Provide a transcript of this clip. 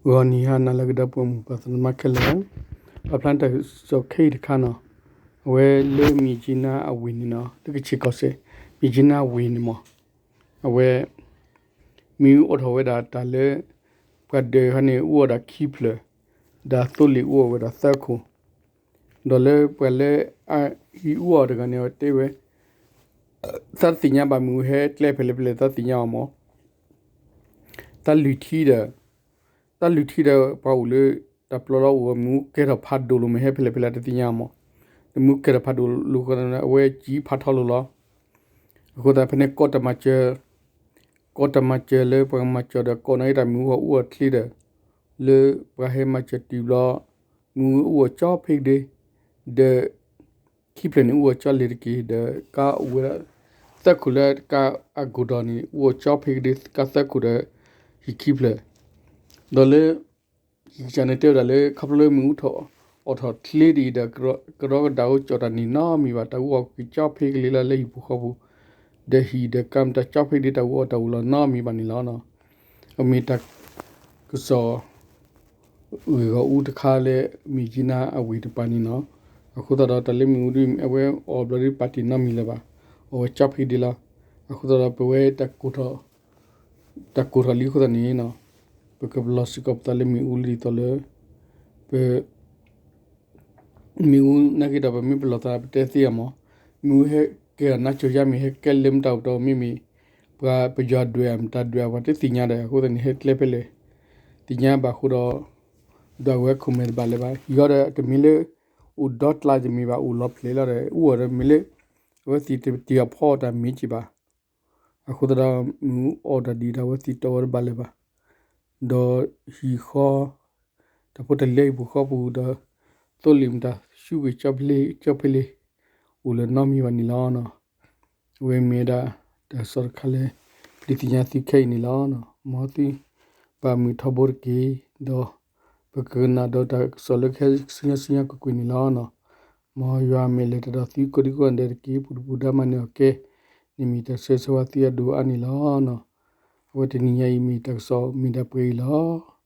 ဂီၤနံၤဟါနၤလၢအဂ့ၤ ဒီပုၢ်ဝဲၢ်မုၣ်ပှၤသနမါခဲလၢာ်, ပာ်ဖျါတၢ်ကစီၣ်ခဲအံၤတခါနီၤ, အဝဲလၢမၠံးကၠံနါအဝ့ၢ်န့ၣ်နီၤ လၢကခ့ၣ်ကီၢ်စဲၣ် မၠံးကၠံနါအဝ့ၢ်န့ၣ်မး, အဝဲ မ့ၣ်အူအိၣ်ထီၣ်ဝဲဒၣ်တၢ်လၢ ပှၤဒၢးခါန့ၣ် အူအီၣ်ဒၣ်ခံဖျၢၣ်, ဒီးသိလ့ၣ်အူအီၣ်ဝဲဒၣ်သၢခိၣ်, ဒီးလၢပှၤလၢအဟံးအူအီၣ်တဂၤန့ၣ် အတဲဝဲ သးတသ့ၣ်ညါဘၣ် မ့ၣ်အူဟဲကျဲဖဲလဲၣ်ဖဲလဲၣ် သးတသ့ၣ်ညါအီၤမး, တၢ်လုၢ်ထံဒီး တၢ်လုၢ်ထံဒီးပှၤအိၣ်လၢ တၢ်ပျီလီၤအိၣ်ဝဲ မ့ၣ်အူကဲထီၣ်ဖးဒိၣ်လိာ် မ့ၢ်ဟဲဖဲလဲၣ်ဖဲလဲၣ်တသ့ၣ်ညါအီၤမး, ဒီးမ့ၣ်အူကဲထီၣ်ဖးဒိၣ်လိာ်ဃီ အဝဲကၠံဖးထီလိာ်လီၤ. အဃိသတးဖဲန့ၣ် ကီတၢ်မၤစၢၤ ကီတၢ်မၤစၢၤလၢပှၤကမၤစၢၤဒီး ကီးန့ၢ်တၢ်မ့ၣ်အူအူအီၣ်ချ့ဒီး လၢပှၤဟဲမၤစၢၤတုၤဘျီ မ့ၣ်အူအူအီၣ်ကၠီဖဲကဒ့ ဒီး ခံဖျၢၣ်န့ၣ် အူအီၣ်ကၠီလ့ၤတက့ၢ် ဒီးကါအိၣ်ဝဲဒၣ် သၢခိၣ်လၢကါအကိၢ်ဒီးန့ၣ် အူအီၣ်ကၠီဖဲကဒ့ ကါသၢခိၣ်ဒီး ဟံၣ်ခံဖျၢၣ်, ဒီးလၢ ဟံၣ်ကစၢ်န့ၣ်တဲဝဲဒၣ်လၢ ခီဖျိလၢမ့ၣ်အူထီၣ် အီၣ်ထီၣ်ချ့ဒ်အံၤဒီး ကရီကဒါအိၣ်ကၠီၣ်တၢ်န့ၣ်နီတမံၤဘၣ် တၢ်အူအီၣ်ကကၠီဖဲကလ့ၤလၢလၢဟံၣ်ပူၤဃီပူၤ, ဒီးဟံၣ်ဒီးကါမတၤကၠီဖဲကဒ့ တၢ်အူအီၣ်တၢ်အူလီၤနီတမံၤဘၣ်န့ၣ်လီၤ. အမ့ၢ်တၢ် ကစီၣ် ဂ့ၢ်ဂီၢ်အူတခါလၢ မၠံးကၠံနါအဝ့ၢ်တပၤန့ၣ်နီၤ, အဃိသတးဒီးတၢ်လၢမ့ၣ်အူဒ်အဝဲအီၣ်ဘျီဒ်ပာ်တ့ၢ်နီတမံၤလၢၤဘၣ်, အီၣ်ဝဲကၠီဖဲကဒ့လီၤ. အဃိသတးဒီးပဝဲ တၢ်ကိၢ်ထီၣ်လံအဃိသတးန့ၣ် ပကပလီၢ်စ့ၢ်ကီးပသးလၢမ့ၣ်အူလၢဒ်သိးလၢ ပ မ့ၣ်အူနာ်က့ဒီး ပမ့ၢ်ပလီၢ်သးပတဲသ့အီၤမး, မ့ၣ်အူဟဲကဲအီၤနါစိၤယါမ့ၢ် ဟဲကဲလၢမတၤအိၣ်တီမ့မ့ၢ် ပှၤပယီၤဒွဲၣ်အမတၤဒွဲၣ် ပှၤတသ့ၣ်ညါဒီး အဃိသတးန့ၣ် ဟဲကျဲဖဲလဲၣ် သ့ၣ်ညါဘၣ်အဃိဒီး ဒွးဝဲခိၣ်မဲာ်တဘၣ်လၢၤဘၣ်. ဟံၣ်ဃီဒီးတမ့ၢ်လၢ အိၣ်ဒီကျါတမ့ၢ်ဘၣ် အိၣ်လီၤဖျဲၣ်လီၤဒီး အိၣ်ဝဲဒီးမ့ၢ်လၢ အဝဲသ့ၣ်တတ့ၢ်အီၤဖီအီၤတၢ်မ့ၢ်က့ၤဘၣ်. အဃိသတးဒီး မ့ၣ်အူအီၣ်တၢ်ဒ်ဒီး အဝဲသ့ၣ်တီဝဲတဘၣ်လၢၤဘၣ်. ဒီးဟံၣ်ဃီ တၢ်ဖိတၢ်လံၤလၢဟံၣ်ပူၤဃီပူၤဒီး သိလ့ၣ်မတၤဆူဂ့ၤကၠီဖဲလဲၣ် အိၣ်လၢၤနီတမံၤဘၣ်န့ၣ်လီၤ. အဝဲမ့ၢ်ဝဲဒၣ် တၢ်ကစီၣ်တခါလၢ ဒုးသ့ၣ်ညါသုခဲအံၤန့ၣ်လီၤ. မ်သု ဘၣ်မုာ်ထီဘိတက့ၢ်, ဒီး ပကကနၣ်ဒီးတၢ်ကစီၣ်လၢကဟဲဆူညါဆူညါကွ့ၢ်ကွ့ၢ်န့ၣ်လီၤ. မ်ယွၤမဲာ်လဲၤတၢ်ဒီးသုကိးဒံကိးဂၤဒဲးတက့ၢ်. ပူၤဒုၣ်ပူၤဒါမၤနၢၤအီၤကဲ န့ၣ်မ့ၢ်တၢ်ဆၢဂ့ၤဆၢဝါသုအဒိၣ်အါန့ၣ်လီၤ. အဝဲတနံၤညါအံၤမ့ၢ်တၢ်ကစီၣ်မ့ၢ်ဒၣ်ပှဲၤအံၤလီၤ.